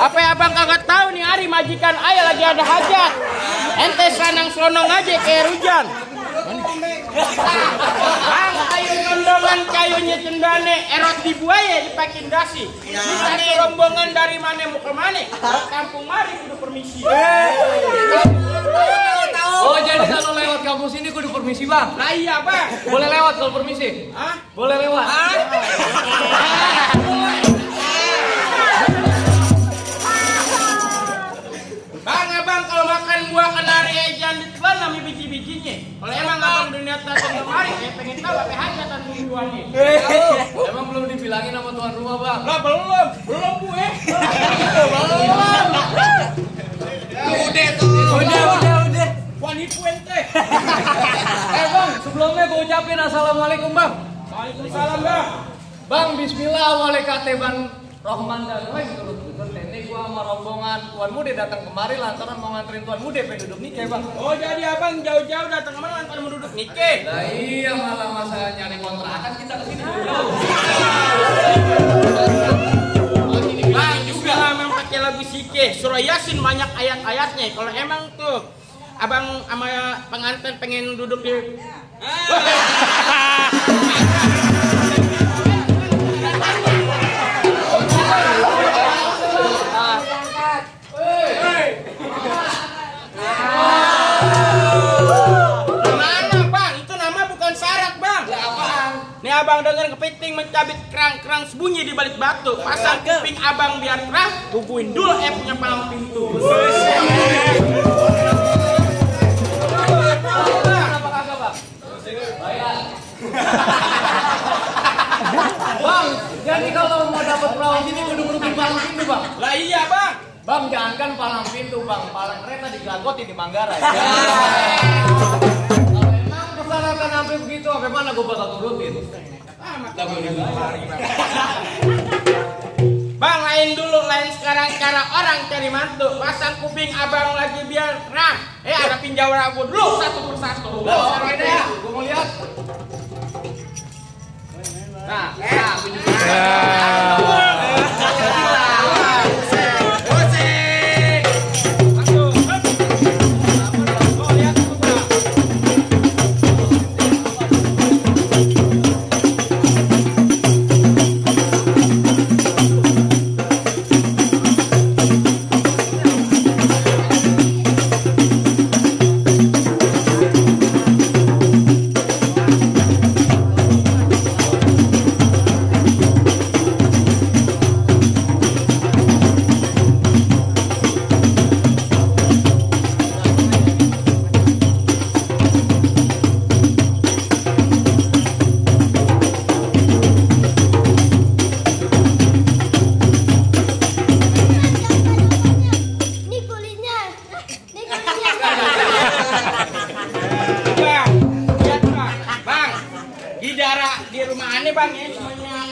Apa abang kagak tahu nih hari majikan ayah lagi ada hajat. Ente sanang selonong aja kayak hujan. Bang, kayu condongan kayunya cendane erot di buaya dipakin dasi. Bisa rombongan dari mana mau ke mana? Kampung mari kudu permisi. Oh, jadi kalau lewat kampung sini kudu permisi, Bang? Lah iya, Bang. Boleh lewat kalau permisi? Hah? Boleh lewat. Bang, abang kalau makan buah kenari jangan ditelan nami biji-bijinya. Kalau emang abang dunia datang kemari, saya pengen tahu apa hajatan tujuannya. Emang belum dibilangin sama tuan rumah, Bang? Lah belum Bu belum. Udah. Wanita ente. Bang, sebelumnya gue ucapin assalamualaikum, Bang. Waalaikumsalam, Bang. Bang, bismillah, waalaikumsalam, Bang. Rohman dan Rahim turut ini gua sama rombongan Tuan Mude datang kemari lantaran mau nganterin Tuan Mude pengen duduk nikah, Bang. Oh, jadi abang jauh-jauh datang kemana lantaran mau duduk nikah? Nah iya, malah masa nyari kontrakan kita kesini jauh. Bang, juga memang pakai lagu Sike, surah Yasin banyak ayat-ayatnya. Kalau emang tuh abang sama pengantin pengen duduk di abang dengan kepiting mencabik kerang sembunyi di balik batu. Pasang kuping abang biar terang, bubuin dulu punya palang pintu. Kenapa kagak, Bang? Bayar. Bang, jadi kalau mau dapat perahu sini kudu ngerubin palang pintu, Bang. Lah iya, Bang. Bang, jangankan palang pintu, Bang. Palang kereta digagoti di Manggarai. Kan sampai begitu, sampai mana gue bakal turutin? Bang, lain dulu, lain sekarang cara orang cari mantu. Pasang kuping abang lagi biar terang. Ada pinjau ragu dulu satu persatu. Oke deh, gue mau lihat. Nah, di rumah aneh Bang ya semuanya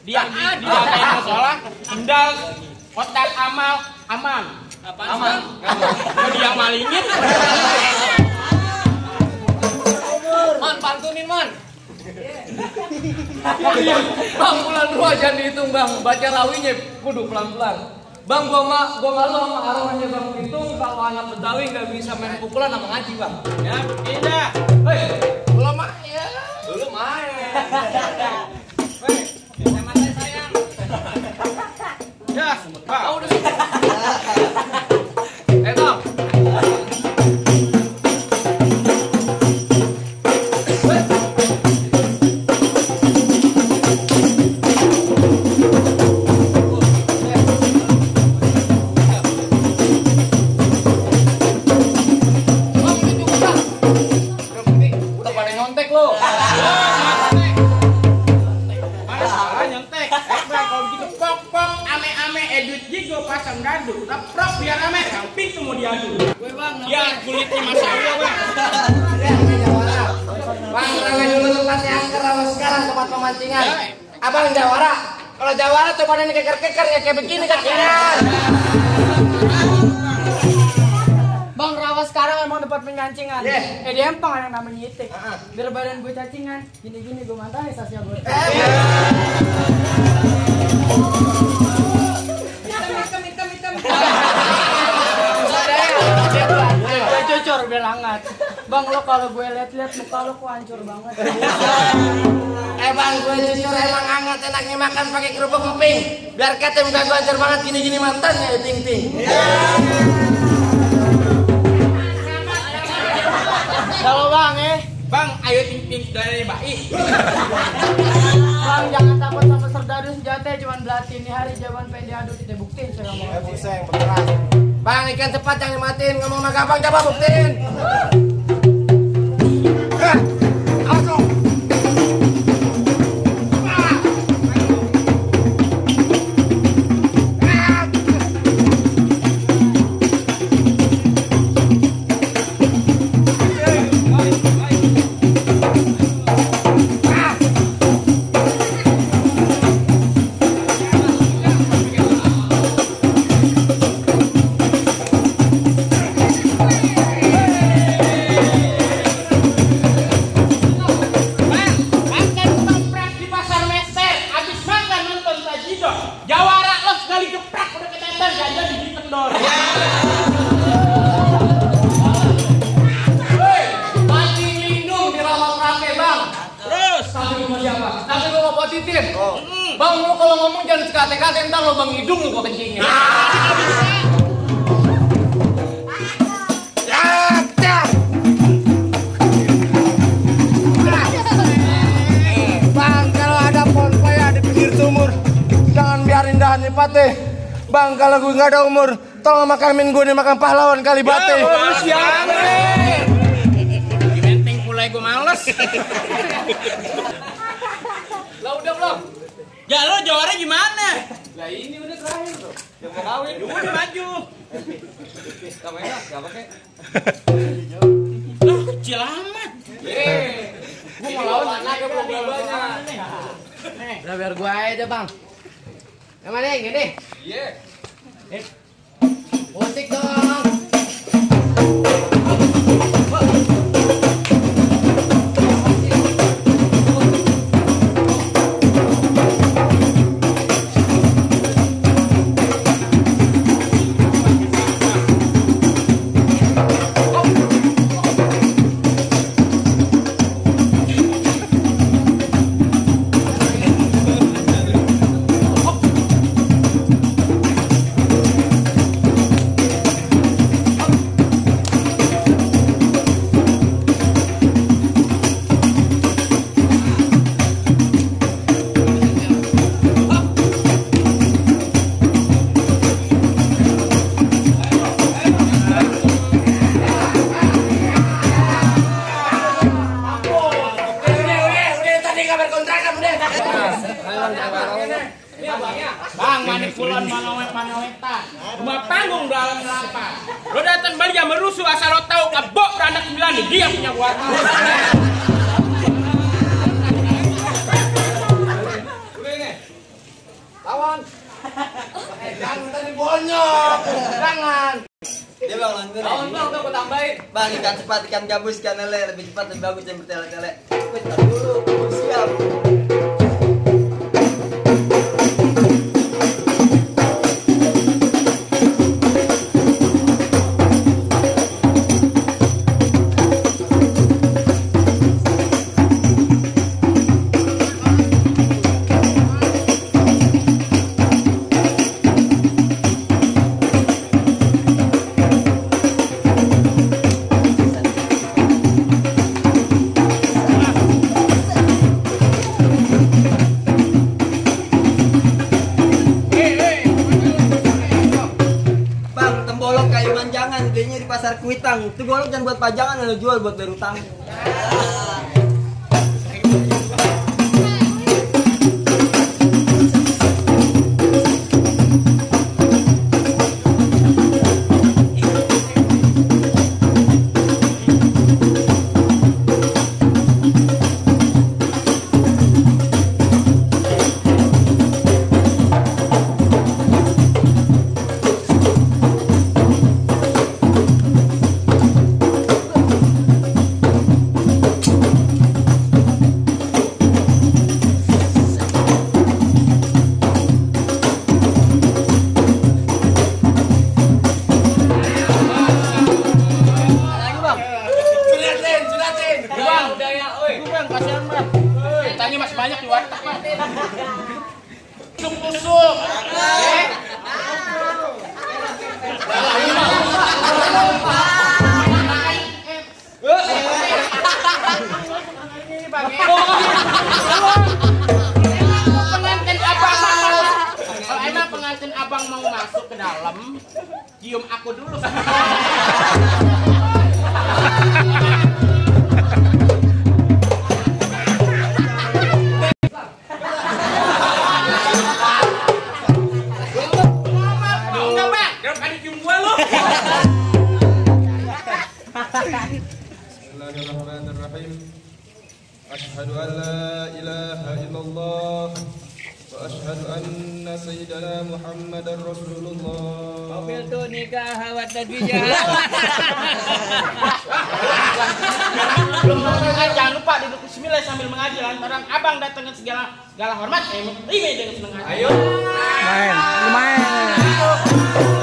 dia masalah endal kotak amal aman aman mau dia malingin Man, pantunin Man. Bang, bulan 2 jangan dihitung Bang, baca rawinya kudu pelan-pelan. Bang, gua malu sama arwahnya Bang Pitung kalau anak Betawi nggak bisa main pukulan sama ngaji Bang. Ya, tidak. Hei, belum main. belum main. Hei, sama saya sayang. Ya, Bang. Oh, udah. Tom. keprok biar rame, yang pintu mau diadu. Gue bang, Ya kulitnya Mas Allah bang. Bang, rame dulu tempat yang kerawat sekarang tempat pemancingan. Abang Jawara, kalau Jawara coba ini keker-keker ya kayak begini kakinya. Bang, rawa sekarang emang tempat penyancingan. Di empang yang namanya itik. Biar badan gue cacingan. Gini-gini gue mantan Sasya gue. Gue jujur bilang hangat. Bang, lo kalau gue liat-liat muka lo kok hancur banget. Bang, gue jujur emang hangat enaknya makan pakai kerupuk emping. Biar kata muka gue hancur banget gini-gini mantannya ting-ting. Kalau bang Bang, ayo ting-ting dari baik. Bang, jangan takut sama serdadu senjata cuman belati ini hari jawaban pengen diadu kita buktiin saya ngomong. Bang, ikan cepat jangan dimatiin ngomong sama abang coba buktiin. Langsung. Bang, lu kalau ngomong jangan sekate-kate, entar lo bang hidung lu kok kencingnya. Bang, kalau ada pohon paya di pinggir sumur, jangan biarin dahan dipate. Bang, kalau gue nggak ada umur, tolong makamin gue nih makan pahlawan Kalibate. Di menteng pulai gue males. Lah udah belum? Ya lo Jawara gimana? Lah ini udah terakhir tuh. Udah mau kawin. Udah maju. Kamu enak, gak pakai. Loh, kecil amat. Gue mau lawan anaknya belum banyak. Udah biar gue aja bang. Yang mana yang gini? Iya. Musik dong. Bang, manipulan manawet-manawetan. Rumah panggung dalam lapas. Lo datang Bali yang merusuh asal lo tahu kabok beranak 9 nih dia punya warna. Lawan. Jangan tadi bonyok. Jangan. Dia bang lanjut. Lawan bang, udah gue tambahin. Bang ikan cepat, ikan gabus, ikan lele lebih cepat lebih bagus yang bertele-tele. Bentar dulu, siap. Belinya di pasar Kuitang. Itu golok jangan buat pajangan, lo jual buat bayar utang. Cium aku dulu. Enggak, Bang. Kenapa ada cium gua lu? Bismillahirrahmanirrahim. Asyhadu an la ilaha illallah wa asyhadu anna sayyidana Muhammadar Rasulullah. Mobil tuh nikah wa tadwijah. Jangan lupa duduk bismillah sambil mengaji lantaran abang datang segala hormat. Ini dengan senang hati. Ayo. Main.